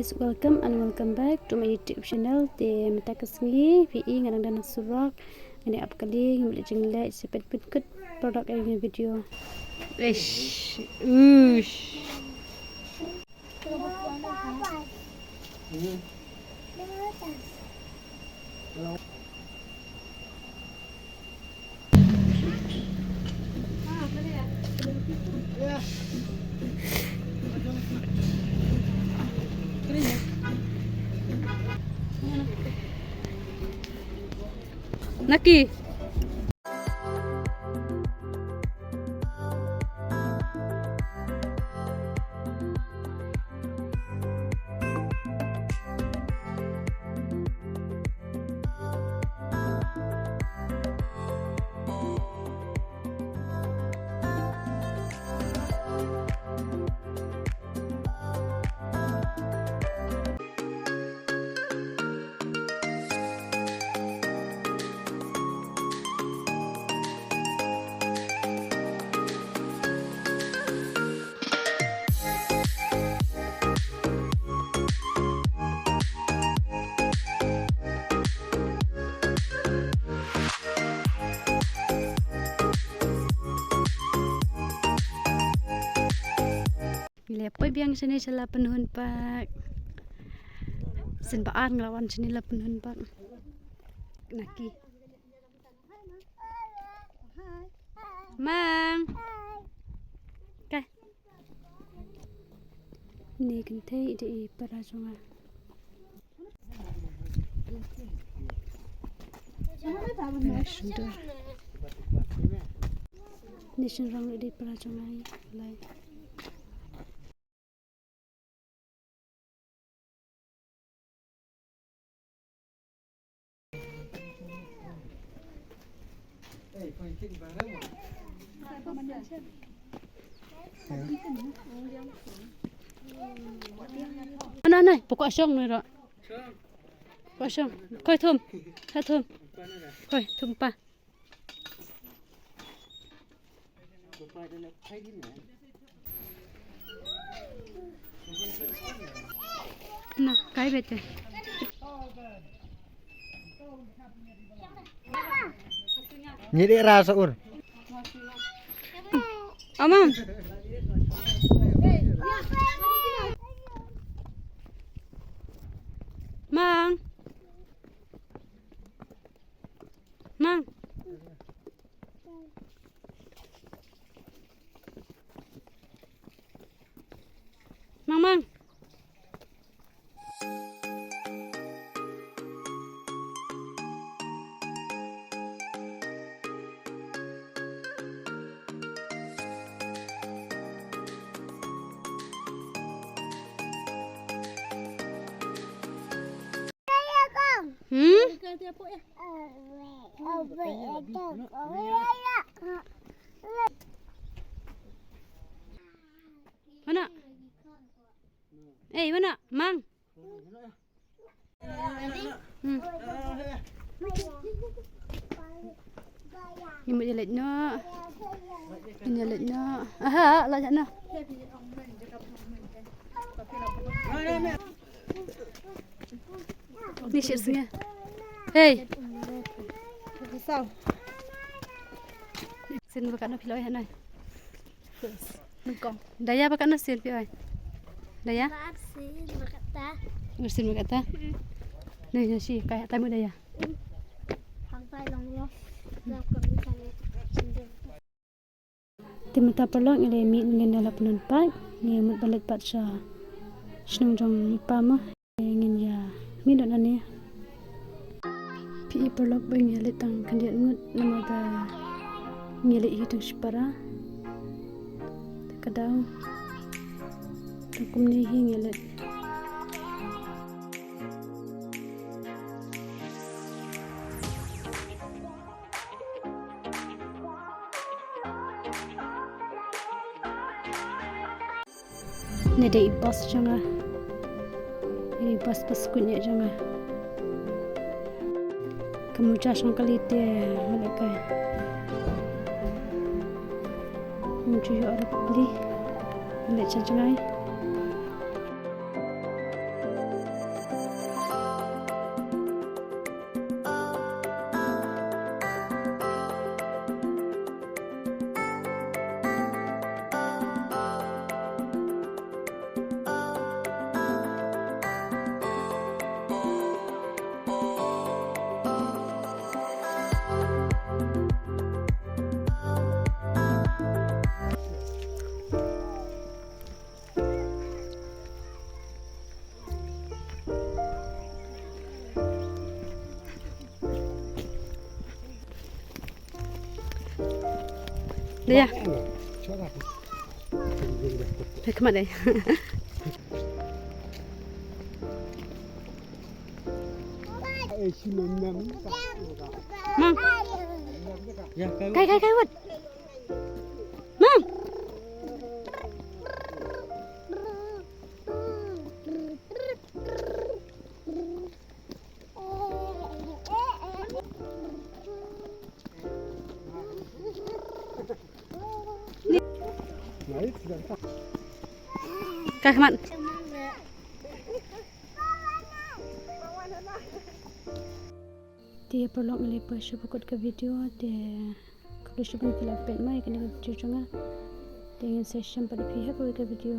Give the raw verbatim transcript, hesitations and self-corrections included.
Guys, welcome and welcome back to my YouTube channel. Te mynta ka sngi phi i nga dang don ha surok. Ngan ïa ap kali, ngan leit jingleh, sa peit pynkut paralok ïa kane ka video. Ish, ush. Naki. Ngi la poi biang shane sha Lapinhun Park. Sien ba ar ngi la wan shane Lapinhun Park. Naki. Mang. Ka. Ni kynthei dei i para jong nga. Nation to. Nation rong di para jong ai lai. Ano, ano, pokok asong ni ro. Pokok asong. Koi thum. Koi thum. Koi thum pa. Na, kai bete. Ngi dei ra sa ur. Amang. Mang. Mang. Mang, mang. Hmm? Mana? Eh, mana? Mang. Hmm. Ni mut ïa leit noh. Ni ïa leit noh. Aha, la ïa noh. Ni shit snge. Hey. Sao? Sin ba katno phi la oi hanai. Nyngkong. Daya ba katno sin phi oi. Daya? Ba ar sin ba kata. Ar sin ba kata. Daya shi kai tai mu daya. Hang tai long lo. Lo ko ni sale. Te mynta paralok ngi la mih ngin ïa la pynun pat, ngi mut ba leit pat sha shnong jong i pa ma. Ngin ïa mih noh nangne. Phi i paralok ba ngi ïa leit tang khyndiat ngut namar ba ngi ïa leit hi tang shipara. Te ka daw tang kumne hi ngi ïa leit. Ne dei i bus jong nga. I bus ba skut ne jong nga. Ka muja shong kali te nga leh kai. Muja ïoh arap bli. Leh cha jngai. Dei ïa. Peit khmat dei. Mam. Kai, kai, kai, wat. Mam. Kai khmat. Te paralok, ngi la poi shuh ba kut ka video, te khublei shibun phi la peit mo ïa kane ka video jong nga. Te ngin sa ïashem pat ïa phi ha kawei ka video.